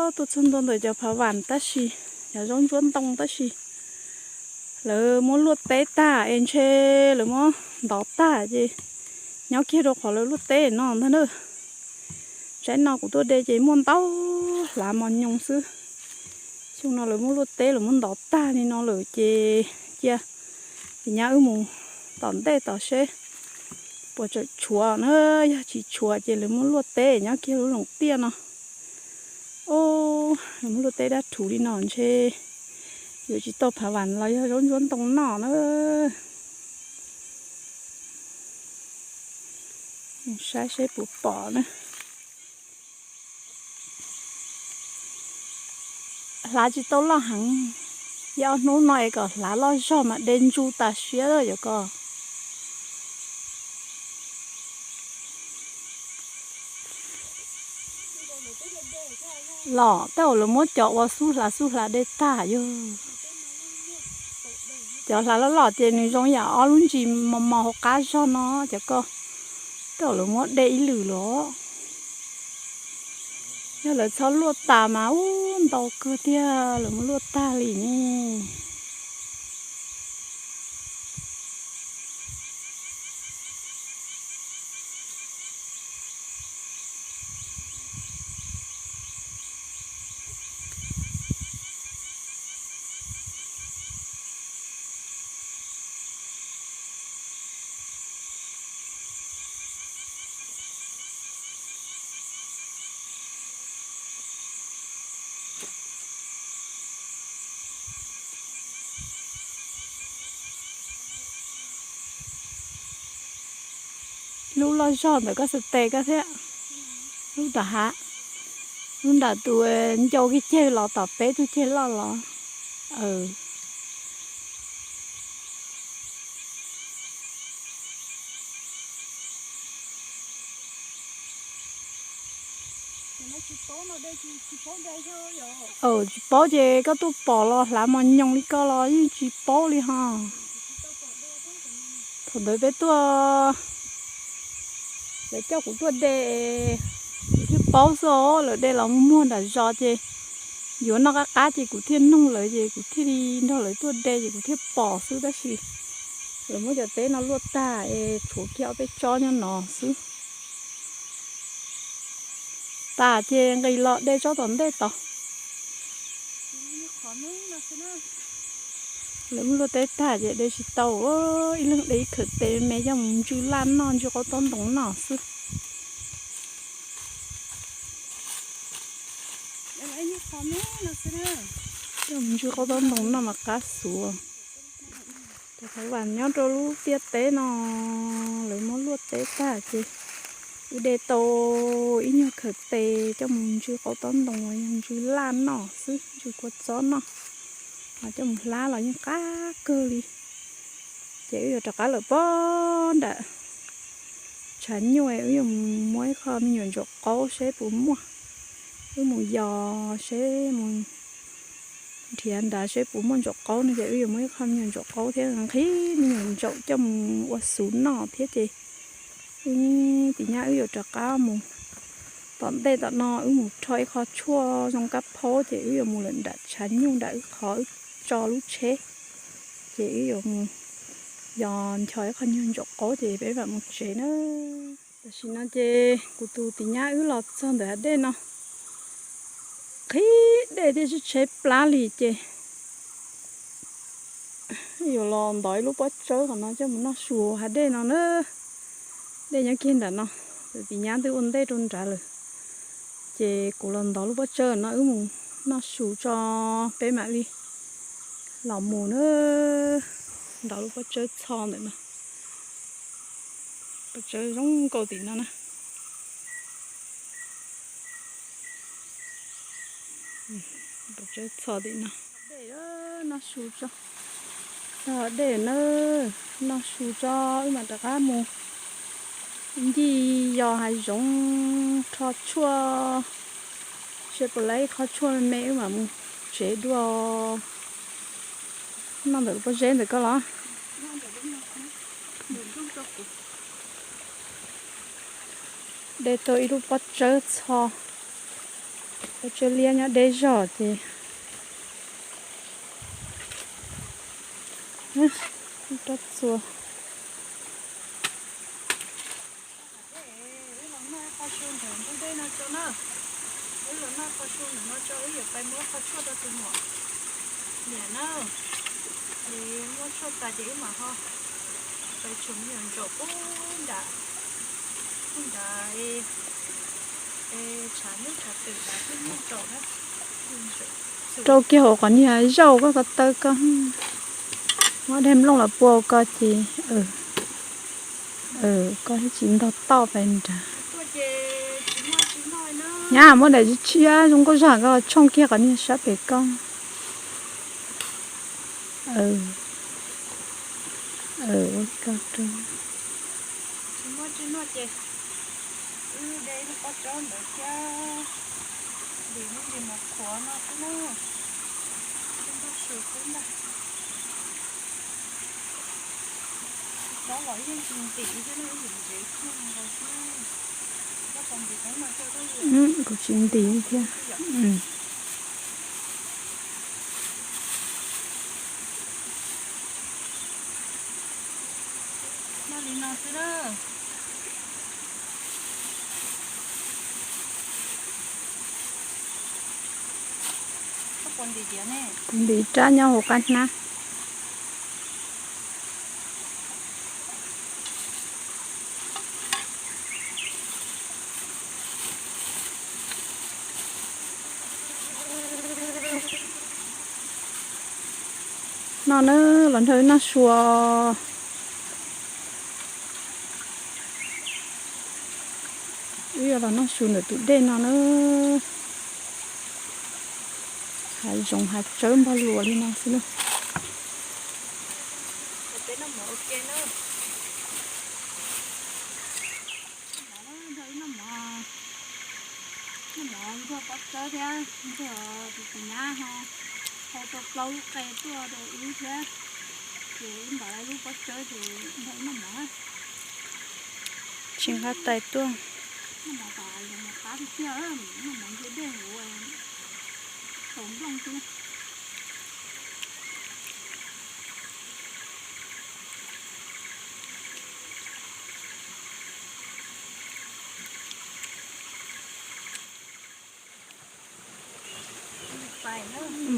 Tuaj txog ntua ntawm cov phav vam tab sis, cov zaub ntsuab ntoo tab sis lawv muab luaj teb tag es ntshe lawv muab ntov tag ces nyob kiag rau qhov lawv luaj teb no ntag na. Tsaib no kuv tuaj de ces muaj ntau hlav mos nyoos xwb. Xyoo no lawv muab luaj teb lawv muab ntov tag li no lawm ces cia, ces nyab wb mus tom ntej tos seb puas tseem tshuav na. Yog tsis tshuav ces lawv muab luaj teb nyob kiag lub loos tiaj no. Lawv muab luaj teb dab rhuv li no ntshe yuav tsis tau phav vam los yog zaub ntsuab ntoo noj na. Saib seb puas pom na. Hlav tsis tau loj heev, ib ob hnub no es kom hlav loj zog mas de ntsu tas siab lawm yom ko. Los tej zaum lawv muab cov uas xub hlav xub hlav de tag yog. Cov hlav loj loj ces nws zoo yam ob lub ntsis mos mos hauv qab zog no cov ko. Tej zaum lawv muab de ib lwm los. Yog lawv txhob luaj tas mas ub ntau kawg tiag lawv muab luaj tag li ne. Lub loj zog ntawm koj xav tes koj thiab. Lub nram hav, lub nram tus ncau kiag ceg los tom peb tug ceg loj los. Tsis paub ces koj tuaj pom los hlav mos nyoos li koj los yeej tsis paub li ho. Thaum ntawd peb tuaj, lawv coj kuv tuaj de, kuv thiaj paub xwb os. Lawv de los muag nram zos ces yuav noj qab qab ces kuv thiaj nug lawv ces kuv thiaj li nrog lawv tuaj de ces kuv thiaj pom xwb tab sis lawv muab cov teb no luaj tag es tshuav kiag ob peb tsob nyob no xwb. Tas ces nqis los de tsob tom ntej tod. Lawv muab luaj teb tag ces de tsis tau, ib leeg de ib khawm tes me coj mus ntsw laj noj ntsw qaub taub ntoos noj xwb. Coj mus ntsw qaub taub ntoos noj mas qab xus. Cov phav vam nyob rau lub tiaj teb no, lawv muab luaj teb tag ces wb de tau ib nyuag khawm tes coj mus ntsw qaub taub ntoos los yog ntsw laj noj xwb, ntsw kua txob noj, ho coj mus hlab los yeej qab kawg li. Ces wb yuav rov qab lawm pob nram tshav nyuj, wb yuav mus muab ib qho me nyuam ntsaum qaub seb puas muaj. Wb mus yos seb, mus nrhiav nrad seb puas muaj ntsaum qaub no ces wb yuav muab ib qho me nyuam ntsaum qaub thiab nqhis me nyuam ntsaum coj mus ua xuv noj thiab ces wb tiv nyab wb yuav rov qab mus tom ntej tom no wb mus rho ib qho tshuaj zoo kab phaub ces wb yuav mus lawm nram tshav nyuj nram wb qhov wb tso lub tsheb. Ces wb yuav mus yos nchos ib qho nyuag ntsaum qaub ces peb mam mus tsev na. Tam sim no ces kuv tus tiv nyab wb los txog ntawm hav dej no, qhib dej thiab tsheb plab li ces yuav los ntov ib lub pob tsawb qhov no coj mus noj su hav dej no na. Dej nyob kiag nram no, tus tiv nyab twb ua ntej rau nrad lawm. Ces kuv los ntov lub pob tsawb no wb mus noj su tso, peb mam li los mus na. Ntov lub pob tsawb txho ntawm no, pob tsawb zoo nkauj tim no na. Pob tsawb txho tim no. Dej, noj su tso, txog dej na, noj su tso wb mam rov qab mus ncig yos hav zoov rho tshuaj, seb puas laib ib qho tshuaj me me wb mam mus tsev dua. Noj ntawm lub pob zeb ntawm koj los. De tau ib lub pob tsawb txho. Cov txiv liab nyob deb zog ces rab txua. Wb los noj qho su ntawm ntug dej no tso na. Wb los noj qho su ntawm no tso, wb yuav pais muab qho tshuaj rau tus muam niam na. Ces muab tshuaj tas ces wb mam ho pais tshuam me nyuam ntsaum pub nram, pub nram tshav nyuj tshav twm nram twj nyuj ntsaum na. Rau kiag hauv qhov niag zaub koj ko taw koj, muab dej nplooj los pua koj ces koj thiaj tsis ntog toj pes nrad. Nyab muab daim tshiab zoo nkauj zog koj tshooj kiag qhov niag sab pem koj. Ua koj rau. Kuv tsis ntim thiab. Kuv ntim rab nyob hauv qab hnab. No na, los nrog wb noj su. Wb yuav los noj su ntawm tus dej no na. Hav zoov hav tsawb npog luas li no xwb na. Noj mov nrog pob tsawb thiab nrog tus nyab ho hau tau plaub lub qe tuaj rau wb thiab. Ces wb npam lub pob tsawb ces nrog wb noj mov. Tsis nqa tais tuaj. Noj mov tom qab tiag tiag, noj mov ntiaj dej hauv tau nplooj xwb.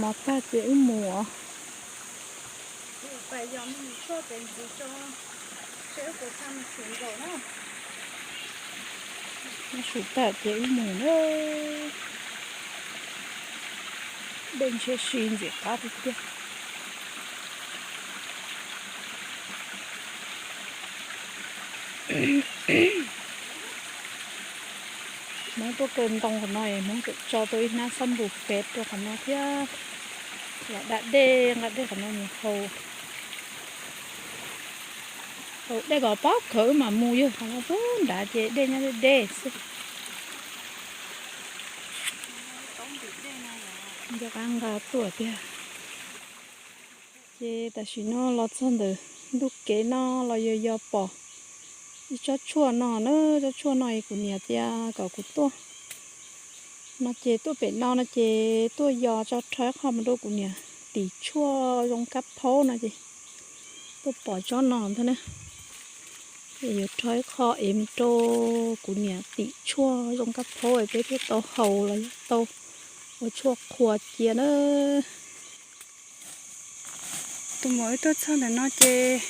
Mov tag ces wb mus. Noj su tag ces wb mus na. Dej ntshiab si ntxim qab tiag tiag. Hmoob tuaj kaw ntoo qhov no es Hmoob tseem tso tau ib hnab xab npus pem rau qhov no thiab. Los da dej nqa dej qhov no mus haus. Haus dej kom pob kawg wb mam mus, yog qhov no pub nrad ces dej nyob deb deb xwb. Nco qab nqa tuaj tiag. Ces tam sim no los txog ntawm ntug kev no los yog yog pom ib tsob tshuaj no na, tsob tshuaj no es kuv niam tias kom kuv tuaj no ces tuaj pem no no ces tuaj yos tso rho ib qho mus rau kuv niam tim tshuaj zoo kab phaub no ces tuaj pom tsob no ntag na. Es yuav rho ib qho es mus rau kuv niam tim tshuaj zoo kab phaub es peb thiaj tau haus los yog tau ua tshuaj qhua cia na. Tus muam wb tuaj txog ntawm no ces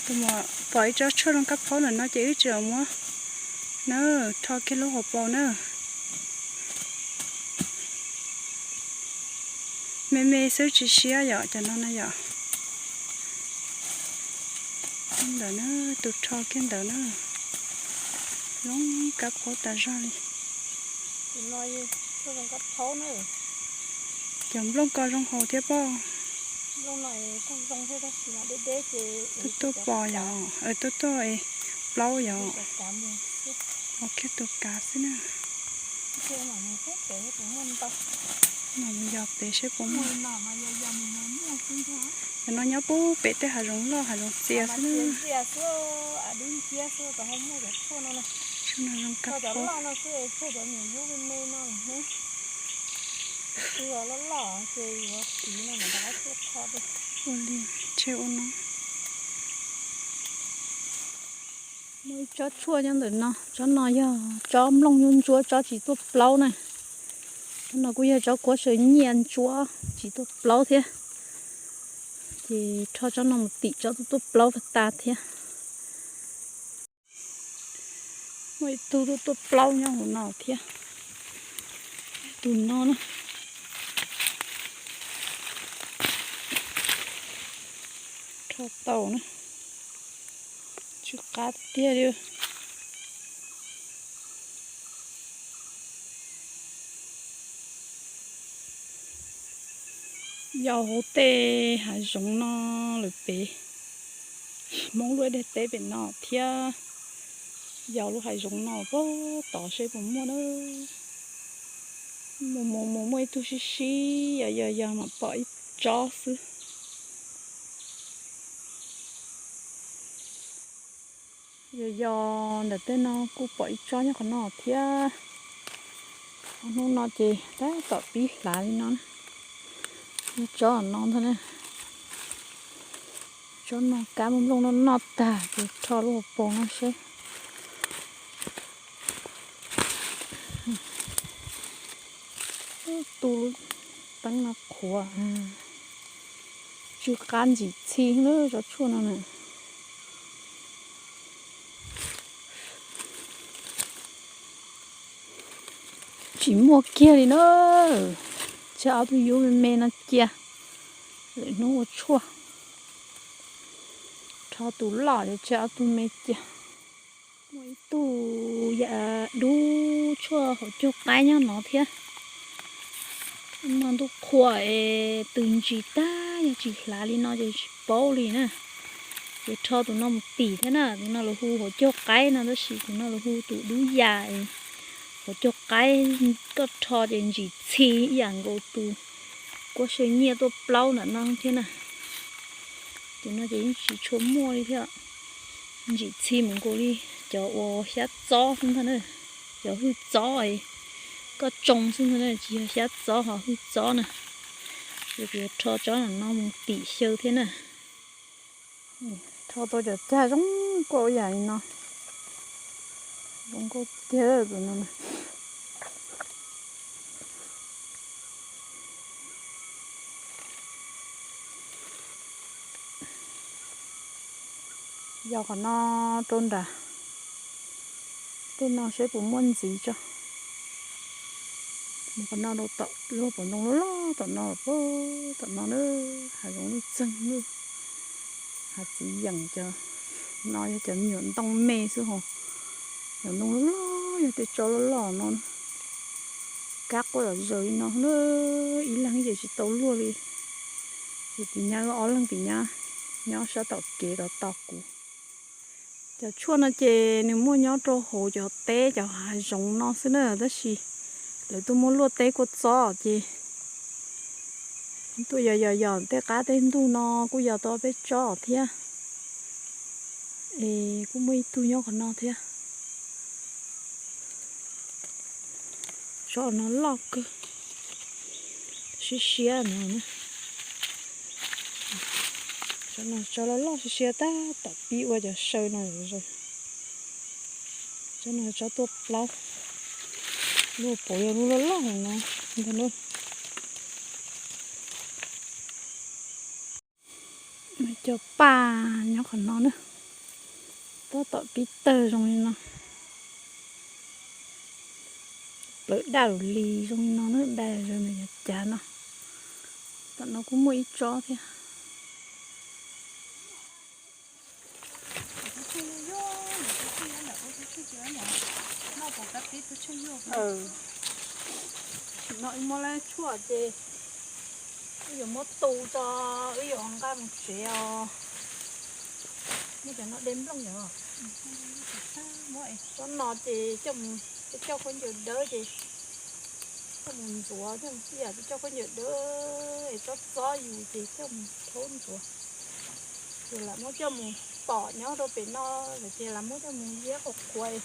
tus muam pom ib tsob tshuaj zoo kab phaub ntawm no ces wb tseem muab na rho kiag lub hauv paus na. Me me xwb tsis siab yom, cov no na yom. Ntawm na, tus rho kiag ntawd na, zoo kab phaub tas zog li. Cov nplooj ko zoo haus thiab pob. Tuaj tuaj pom yom, tuaj tuaj es plaub yom. Ua kiag tus kav xwb na. Mam mus yos pem seb puas muaj. Cov no nyob pub pem tej hav zoov loj hav zoov txias xwb na. Cov loj no xwb, tshuaj cov me me no lawm. Cov loj loj ces yuav siv no mas rov qab tuaj kho. Ua li, tseg ua no. Muaj ib tsob tshuaj nyob ntawm no, tsob no yog tsob nplooj ntsuab ntsuab, tsob tsis tuaj plaub na. Tsob no kuj yog tsob kuab saw nyiaj ntsuab tsis tuaj plaub thiab. Ces rho tsob no mus tim tsob tuaj plaub tas tas thiab. Muaj ib tug tuaj tuaj plaub nyob hauv no thiab. Tus no na. Rho tau na. Tsw qab tiag li. Yos hauv tej hav zoov no lawm pem, Hmoob lub dej teb pem no thiab. Yos lub hav zoov no puag tod seb puas muaj na. Mus mus mus muaj ib tug sib sib yos yos yos mam pom ib tsob xwb. Yos yos ntawm tej no kuj pom ib tsob nyob qhov no thiab. Hnub no ces tab tom pib hlav li no. Tsob no ntag na. Tsob no kab nplooj noj noj tag ces rho lub hauv paus no seb. Tu lub teeb no qhuav, tsw qab ntsim txhi na tsob tshuaj no na. Tsis muaj kiag li na. Tseg ob tug yub me me no cia, lwm hnub ua tshuaj. Rho tus loj ces tseg ob tug me cia. Muaj ib tug yam dub tshuaj hauv caug qaib nyob no thiab. No ntuj qhua es tws ntsis tag, yog tsis hlav li no ces tsis paub li na. Ces rho tus no mus tim thiab na, tus no lawv hu hauv caug qaib no tab sis tus no lawv hu tus dub ya es hauv caug qaib, koj rho ces ntsim txhi ib yam nkaus tus kuab saw nyiaj tuaj plaub ntawm no thiab na. Tus no ces yeej tsis tshua muaj li thiab. Ntsim txhi mus nkaus li cov uas xyab txob xwb ntag na, cov hwj txob, koj tsoo xwb ntag na, tsis yog xyab txob ho hwj txob na. Ces kuv yuav rho tsob no mus tim xyaw thiab na. Rho tau cov cag zoo nkauj yam li no. Zoo nkauj tiag tus no. Yog qhov no rau nram tej no seb puas muaj ntxiv tso. Mus qhov no rau tom luag pom ntoo loj loj tom no, tom no na, hav zoov lub txeeg lub, hav txiv yeem cov no yog cov me nyuam ntoo me xwb ho. Nyuam ntoo loj loj yog tej tsob loj loj no. Kab quaj zom zaws li no na, ib leeg ces tsis tau luaj li. Ces tim nyab ob leeg tim nyab nyob sab tom kev rov tos kuv. Cov tshuaj no ces nws muaj nyob rau hauv cov teb cov hav zoov no xwb na, tab sis lawv tuaj muab luaj teb kua txob ces tuaj yos yos yos tej qab tej ntug no kuj yos tau peb tsob thiab. Es kuj muaj ib tug nyob qhov no thiab. Tsob no loj kawg, siab siab no. Tsob no tsob loj loj siab siab tab tom pib ua cov saw no. Tsob no tsob tuaj plaub, lub hauv paus yog lub loj loj no ntag na. Cov paj nyob qhov no na, tab tom pib tawg zoo li no. Plawv daj lus li zoo li no na, daj zoo li cov cav no. Tom no kuj muaj ib tsob thiab. No wb muab lawv tshuaj ces wb yuav muab tu tso, wb yuav nqa mus tsev os. Muab cov no de nplooj yom. Tsob no ces coj mus, coj khaub ncaws dawb ces coj mus ntxuav, coj mus ib yam coj khaub ncaws dawb es tsob txob yus ces coj mus thaub ntxuav. Ces lam muab coj mus pom nyob rau pem no, lawv tias lam muab coj mus ziab qhuav qhuav,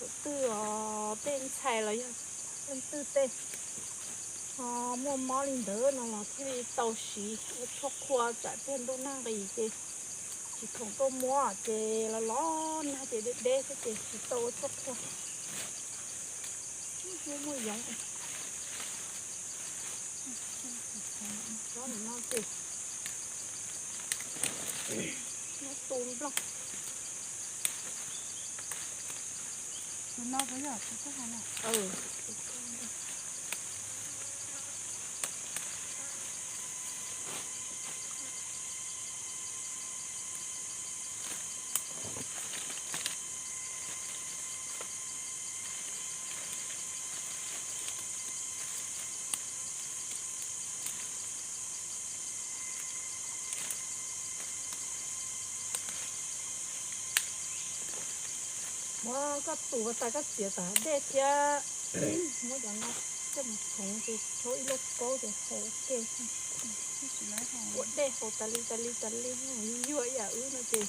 Twj os, tej ntxhais los yog leej twg tej ho muaj mob li ntawd no los thiaj li tau siv ua tshuaj qhua tsam tiag ntuj nag nqis ces tsis khoom tuaj muab ces los los nag ces deb deb thiab ces tsis tau ua tshuaj qhua. Muaj yoov, no ces muab tu nplooj. Muab koj tus tas koj txiav tas dej thiab. Muab cov no coj mus khoov ces rhaub ib lub kaub ces haus ua ke. Ua dej haus tas li tas li tas li, yuag ib yam wb no ces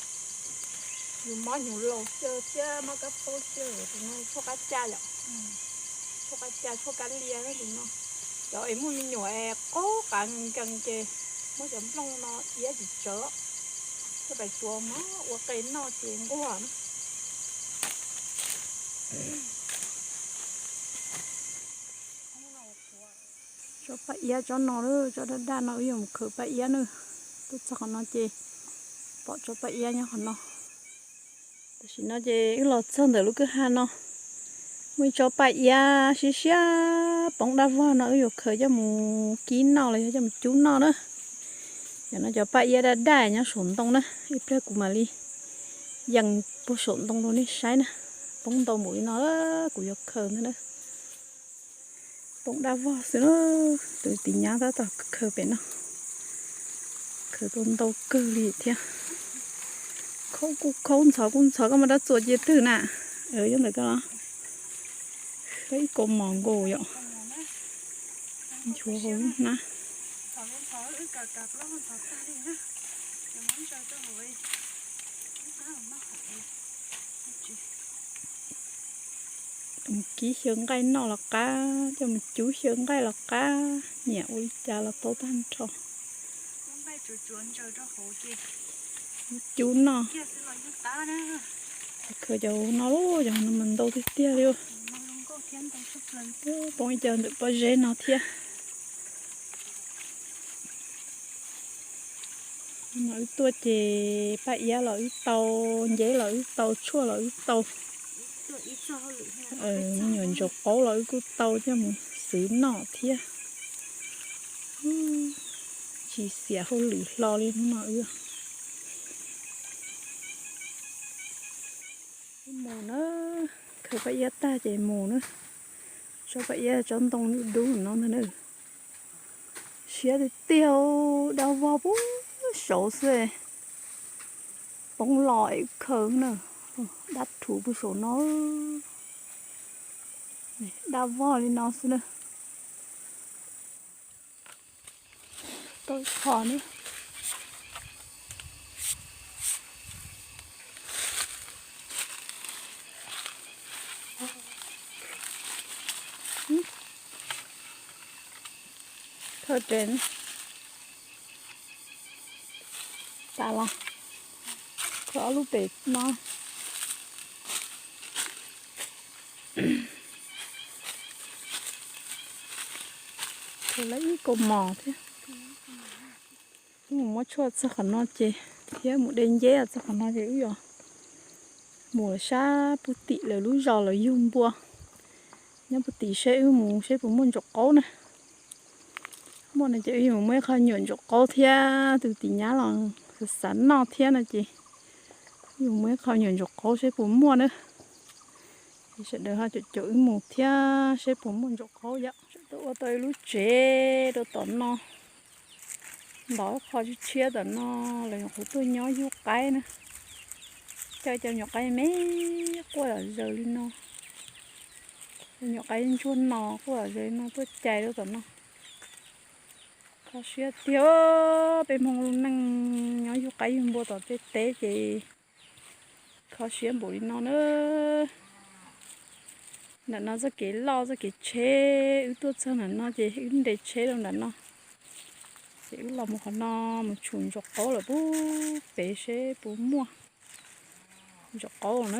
yus mob hnyuv laus xyaw thiab mob kab paub xyaw, tus no tshuaj qab ca yom. Tshuaj qab ca, tshuaj kab lia tus no. Cov es muaj me nyuam es qaug qav nkees nkees ces muab cov nplooj no iab tsis tsawv, coj pais tsuav mov ua qe noj ces nquag na. Tsob paj iab tsob no, tsob daj daj no wb yuav mus khaws paj iab na. Tuaj txog qhov no ces pom tsob paj iab nyob qhov no. Tam sim no ces wb los txog ntawm lub kwj ha no, muaj ib tsob paj iab siab siab poob dab vog no wb yuav khaws coj mus kib noj los yog coj mus cub noj na. Yog no cov paj iab daj daj nyob saum ntoo na, ib pliag kuv mam li yees puag saum ntoo rau nej saib na. Poob ntau npaum li no kuv yuav khaws ntag na. Poob dab vog xwb na, tus tim nyab tab tom khaws pem no. Khaws tau ntau kawg li thiab. Khaub kuj khaub, ntxhov kuj ntxhov, koj muaj rab txuas cia twg na? Nyob ntawm koj los. Ib kaus mom nkaus yom. Nchuav hauv lub hnab. Mus kib xyaw nqaij noj los qab, coj mus cub xyaw nqaij los qab, nyiam ua li cas los tau tag nrho. Cub noj. Khaws cov no, cov no mas ntau tiag tiag li. Poob ib co ntawm pob zeb no thiab. No wb tuaj ces paj iab los wb tau, nceb los wb tau, tshuaj los wb tau. Me nyuam ntsaum qaub los wb kuj tau coj mus xwb noj thiab. Tsis xiam hauj lwm hlo li hnub no wb. Mus na, khaws paj iab tag ces mus na. Tsob paj iab tsob ntoo dub dub no ntag na. Siab tiag tiag, dab vog puag saud xwb. Poob los es khaws na, dab rhuv puag saum no. Dab vog li no xwb na. Tau qho na. Thawj tsev tas los, khaws ob lub pem no. Khaws lawm ib kaus mom thiab. Wb mus muab tshuaj txog qhov no ces, thiab mus de nceb txog qhov no ces wb yuav mus sab puag tim lawv lub zos lawv yug npua nyob puag tim seb wb mus seb puas muaj ntsaum qaub na. Muaj no ces wb yuav muaj ib qho nyuam ntsaum qaub thiab, tus tim nyab los xav xav noj thiab no ces wb yuav muaj ib qho nyuam ntsaum qaub seb puas muaj na. Ces sawv daws ho caum caum wb mus thiab seb puas muaj ntsaum qaub yom. Sawv daws ua tau ib lub tsev rau tom no, ntaus ib qho tshiab tshiab tom no, los nyuam qhuav tuaj nyob yug qaib na. Coj cov nyuam qaib me quaj zom zaws li no, cov nyuam qaib ntsuag no quaj zom zaws li no tuaj cais rau tom no. Kho siab tiag, peb Hmoob lub neej nyob yug qaib yug npua tom tej teb ces kho siab npaum li no na. Nram no txoj kev loj txoj kev tsheb, wb tuaj txog nram no ces wb nres tsheb rau nram no. Ces wb los mus qhov no mus tshum ntsaum qaub lawm pub pem seb puas muaj ntsaum qaub na.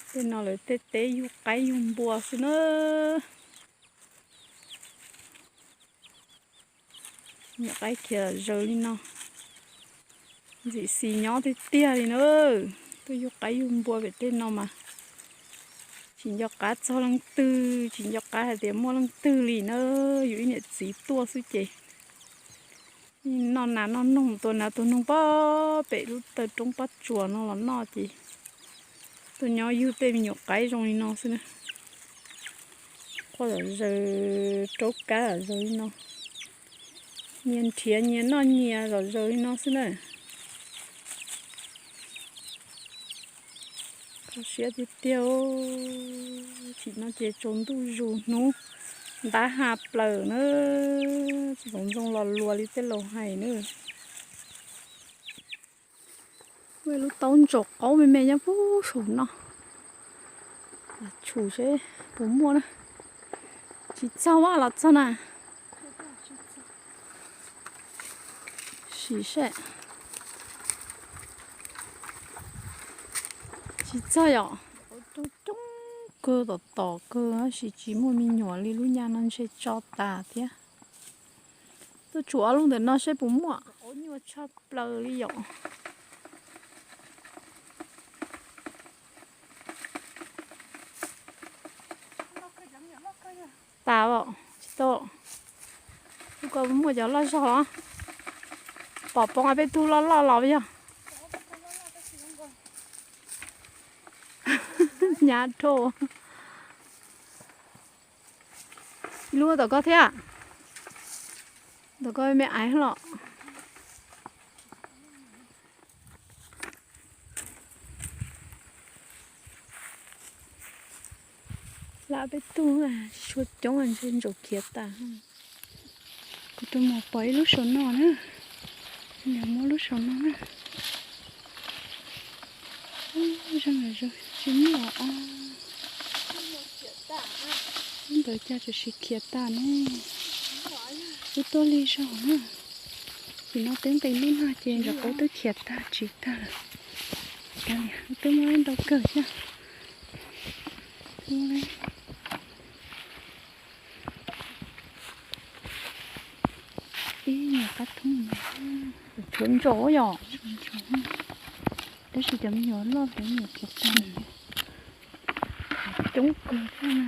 Tej no lawv tej teb yug qaib yug npua xwb na. Nyuam qaib khiav zaws li no, ntxim xis nyob tiag tiag li na. Tuaj yug qaib yug npua pem tej no mas tsis nco qab txog leej twg, tsis nco qab hais tias muaj leej twg li na. Yus ib niam txiv tuaj xwb ces noj nas noj noog, tua nas tua noog pab pem lub taw roob pab tsuas no los noj ces tuaj nyob yug tej me nyuam qaib zoo li no xwb na. Quaj zom zaws, raub kab zom zaws li no, nyias nrhiav nyias noj nyias zom zaws li no xwb na. Kho siab tiag tiag, tsim no ces tsaus ntuj zus hnub ntab ha plaws na, tsis tau ntxoo los luas li tej laus hais na. Muaj ib lub taub ntsaum qaub me me nyob puag saum no, los tshum seb puas muaj na. Tsis txog, los txog na. Sim seb. Tsis txog yom. Coob coob kawg, tom tom kawg tab sis tsis muaj me nyuam li, lub nyuag no ntshe tso tas thiab. Tuaj tshum ob lub ntawm no seb puas muaj. Qaub nyuaj tshaj plaws li yom. Tas os, tsis tau. Ub, koj muaj cov loj zog los? Pom poob peb tug loj loj los yog. Nyab rau. Ib lub tom koj thiab. Tom koj me aiv los. Lam peb tug tsis tshua coob, ntshe ntsaum khiav tas. Kuv tus muam pom ib lub saum no na. Nws muab lub saum no na. Zoo zoo tsis muaj os. Lub ntawd cas tsuas sis khiav tas ne. Wb tuaj lig zog na. Nim no twb nqis ntuj nag ces ntsaum qaub twb khiav tag tsis tag lawm. Wb twb muab ntau kawg thiab. Ib nyuag qab thoob, tshuav ntsaum yom. Tab sis cov me nyuam loj cov me nyuam khiav tag, coob kawg thiab na.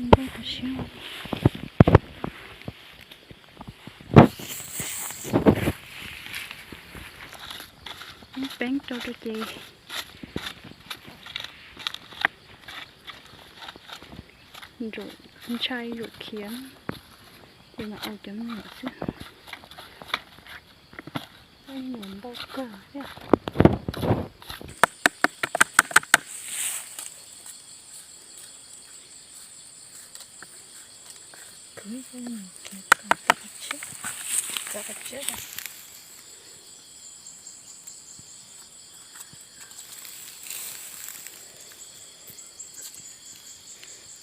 Ntau tag siab. Muab peeb rau rau ces ntsaum ntshai zaum khiav, ces mam ua cov me nyuam xwb. Me nyuam ntau kawg thiab. Khwv ib co me nyuam khiav kom tau qhov tshiab, txav qhov tshiab.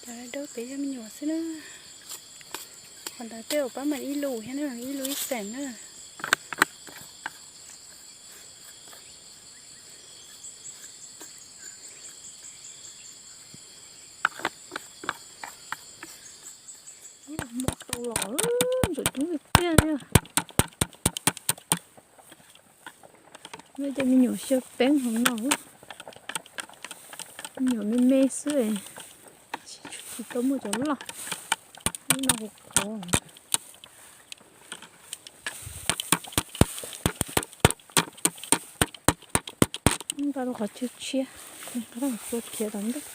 Cov dawb pem yog me nyuam xwb na. Qhov ntawd tej zaum pab mam ib lus thiab na, ib lus ib xeem na. Muab tau los ntsaum coob tiag tiag li. Muaj cov me nyuam xyaw peeb hauv no, me nyuam me me xwb, tsis tau muaj cov loj. Lub no qhuav qhuav. Nqa rau qhov chaw tshiab, nqa rau qhov chaw khiav tom ntej.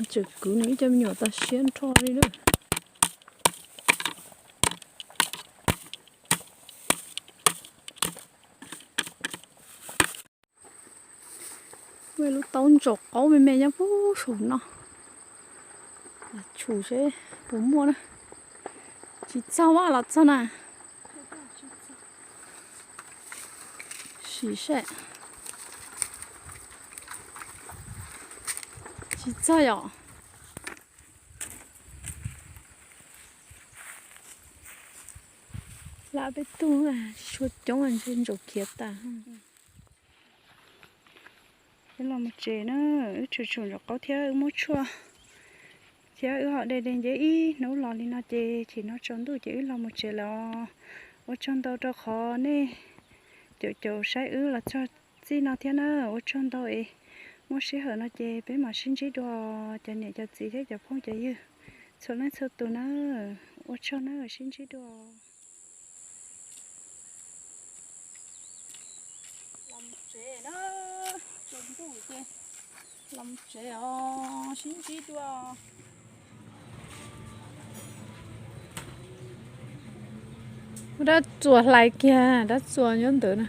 Tseem kwv nws ib co me nyuam tas siab nrho li na. Muaj ib lub taub ntsaum qaub me me nyob puag saum no. Los tshum seb puas muaj na. Tsis txog, los txog na. Sim saib. Tsis txog yom. Lab peb tug tsis tshua coob, ntshe ntsaum khiav tas. Wb los mus tsev na, wb tshum tshum ntsaum qaub thiab wb muab tshuaj, thiab wb ho de de nceb ib hnub los li no ces chim no tsaus ntuj ces wb los mus tsev lawm. Ua tsaug ntau rau qhov nej caum caum saib wb los txog txij no thiab na, ua tsaug ntau es muaj sij hawm no ces peb mam sib ntsib dua cov niam cov txiv thiab cov phooj cov ywg txhua leej txhua tus na, ua tsaug na, sib ntsib dua. Los tsev na, tsaus ntuj ces los tsev os, sib ntsib dua. Dab txuas hlais kiag, dab txuas nyob ntawd na.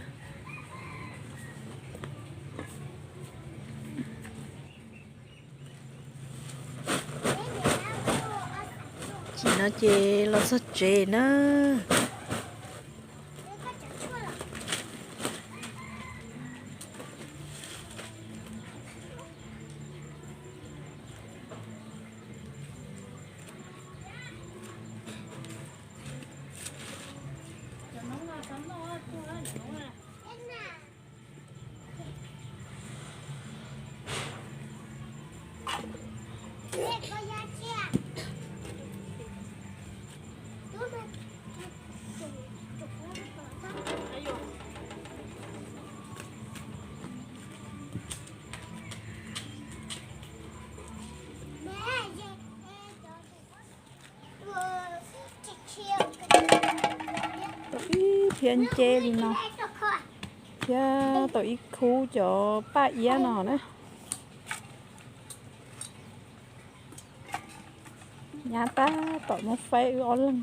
Chim no ces los txog tsev na. Tau ib phiab nceb li no, thiab tau ib khub cov paj iab no na. Nyab tab tom muab faib wb ob leeg.